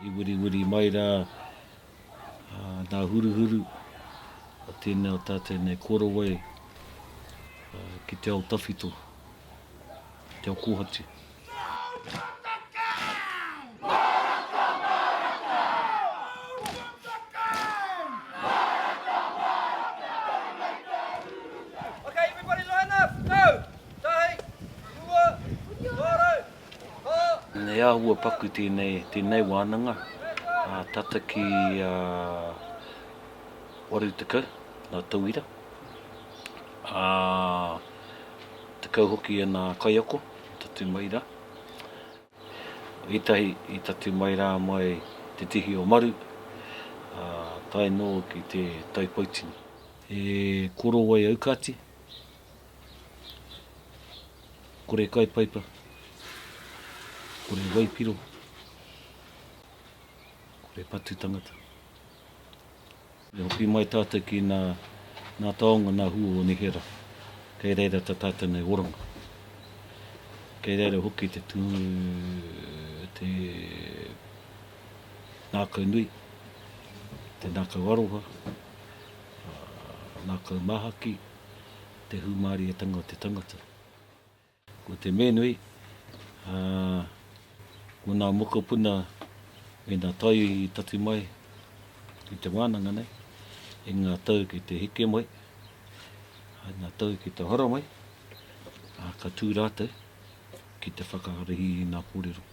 I wiriwiri mai rā nā huruhuru o tēnei o tātou nei korowai ki te ao tawhito, te ao kōhatu. He āhua paku tēnei, tēnei wānanga, ā, tata ki a 80 ngā tauira, ā, 10 hoki ana kaiako i tatū mai rā. Ētahi i tatū mai rā mai Te Tihi o Maru, ā, tae noa ki Te Tai Poutini. He korowai aukati, kore kai paipa, kore waipiro, kore patu tangata. Me hoki mai tātou ki nā, nā taonga, nā hua o nehera. Kei reira tā tātou nei oranga. Kei reira hoki te tū, te ngākau nui, te ngākau aroha, ngākau māhaki, te hūmārietanga o te tangata. Ko te mea nui, ā, ko nā mokopuna me nā taiohi i tatu mai i te wānanga nei, i ngā tau ki te heke mai, i ngā tau ki te hora mai, ā, ka tū rātou ki te whakarihi i ngā kōrero.